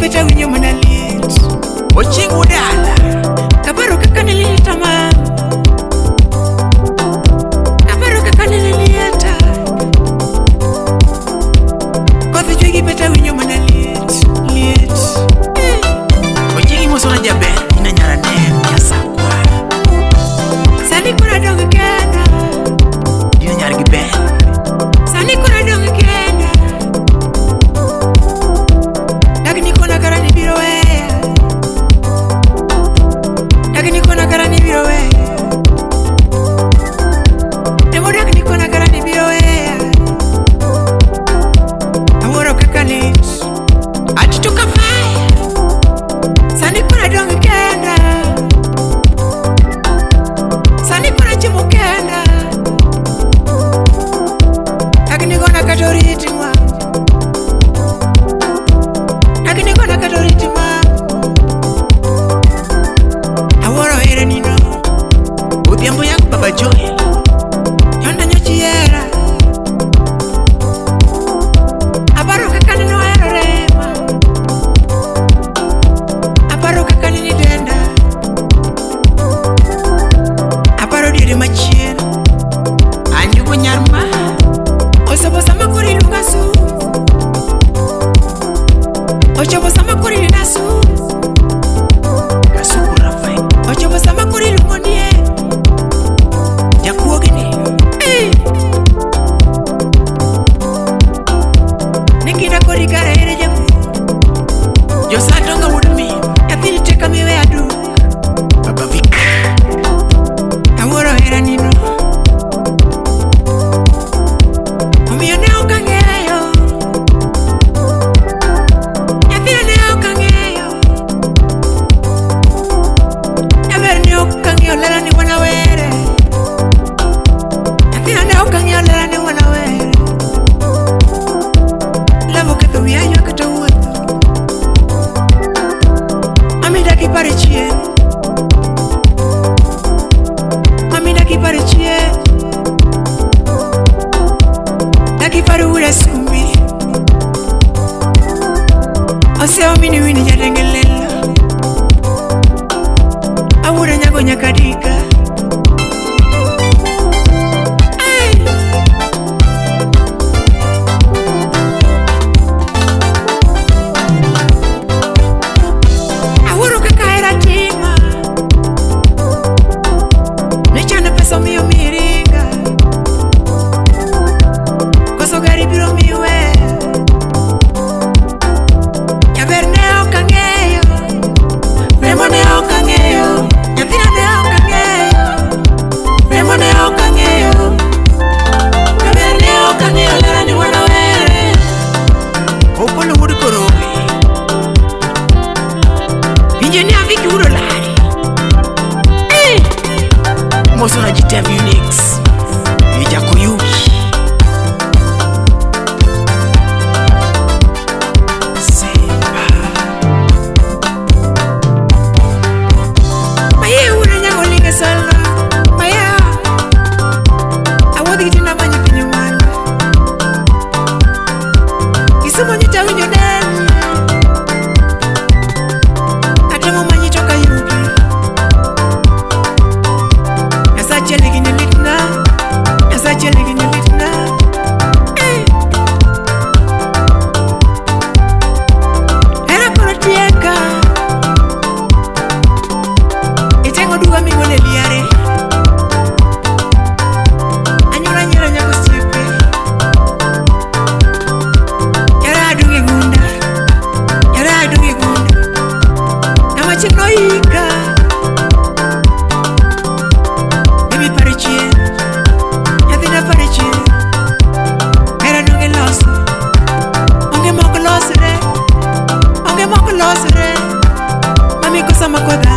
peta winjo mana liet. Ochieng' udala. Kaparo kaka ne lita ma. Kaparo kaka ne lieta. Koth chwe gi peta winjo mana liet, liet. Ochieng' imosona jaber, ina nyara ne nyasakwa. Sani koro adong' kenda. Dina nyar gi ber. Sani koro adong' kenda. Dagni kona kara ni biro weya. Dagni kona kara ni biro weya. Nemo dagni kona kara ni biro weya. Awuoro kaka lit. Atito ka fire. Sani koro adong' kenda. Sani koro achiemo kenda. Dagni gona kata oriti ma. Dagni gona kata oriti ma. Awuoro here nino. Odhiambo yangu Baba Joel. Yonda nyochi hera. Aparo kaka ne wahero rema. Aparo kaka ne nidenda. Aparo diere machien. Anjugo nyar ma. Ochopo sama koro iluonga su. Ochopo sama koro inena su. Kasuku Rafael. Ochopo sama koro iluongo nie. Jakuogni. Eh. Ni kinda kodi kara ere jakuo. Josatonga wuod min. Nyathini teka miwe aduk. Baba Vic. Awuoro hera nino. Omiyo ne ok ang'eyo. Nyathina ne ok ang'eyo. Jaber ne ok ang'eyo lela ni wanawere. Nyathina ne ok ang'eyo lela ni wanawere. Love oketho wiya ywak kata wuotho. Mami dak ipare chien. Mami dak ipare chien. Dak ipare wuod asumbi. Osewa mini wini jadengelelo. Awuodo nyago nyaka dika. Ay! Awuoro kaka hera tima. Nichano pesa omiyo miringa. Koso gari biro miwe. Jaber ne ok ang'eyo. Remo ne ok ang'eyo. Nyathina ne ok ang'eyo. Remo ne ok ang'eyo. Jaber ne ok ang'eyo lera ni wanawere. Opolo wuod Korowe. Engineer Vicky wuod Olari. Eh! Mosona GTM Unix. Ijakoyugi. Simba. Maye wuod nyago linge solo. Maye. Awuoth gi tinda manyo piny malo. Kisumo nyocha awinjo del. Atemo manyi to ok ayudi. Nyasache ligini litna. Nyasache ligini litna. Eh. Hera koro tieka. Iteng'o duga migole liare. Anyuola nyiero nyaka osiepe. Yara adung' e gunda. Yara adung' e gunda. Ng'ama chieng' noika. Baby pare chien. Nyathina pare chien. Hera donge loso. Onge mok losre. Onge mok losre. Mami kosa makodha.